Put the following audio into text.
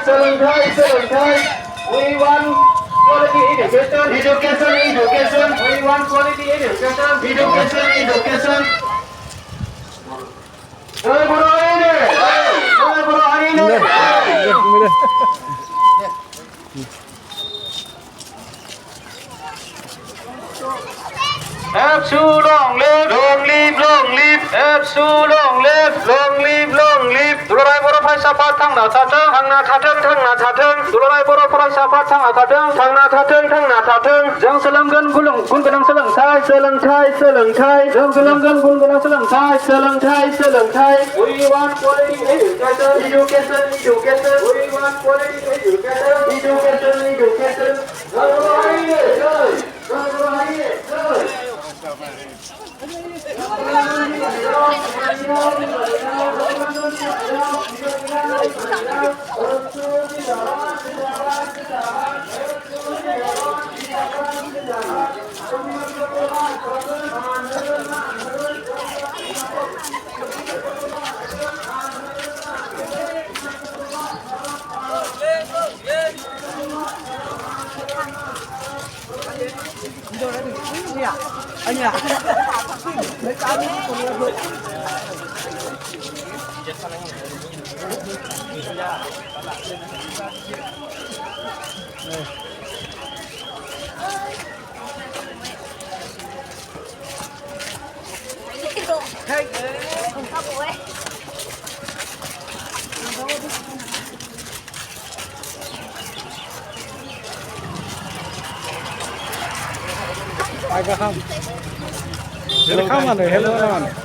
We want quality education. We want quality education. Have so long live, long live, long live. Have so long live, long live, long live. ดุลไลบรพสภาทั้งนาทาเทิงทั้งนาทาเทิงทั้งนาทาเทิงดุลไลบรพสภาทั้งนาทาเทิงทั้งนาทาเทิงทั้งนาทาเทิงจังสลังกันกุลงกุลกำลังสลังไทยจังสลังกันกุลกำลังสลังไทย We want quality education. We want quality education. Anh ạ. Mấy cái này còn nhiều hơn. Hey, không sao rồi. Ai cả không? Hello, come on, hello, come on.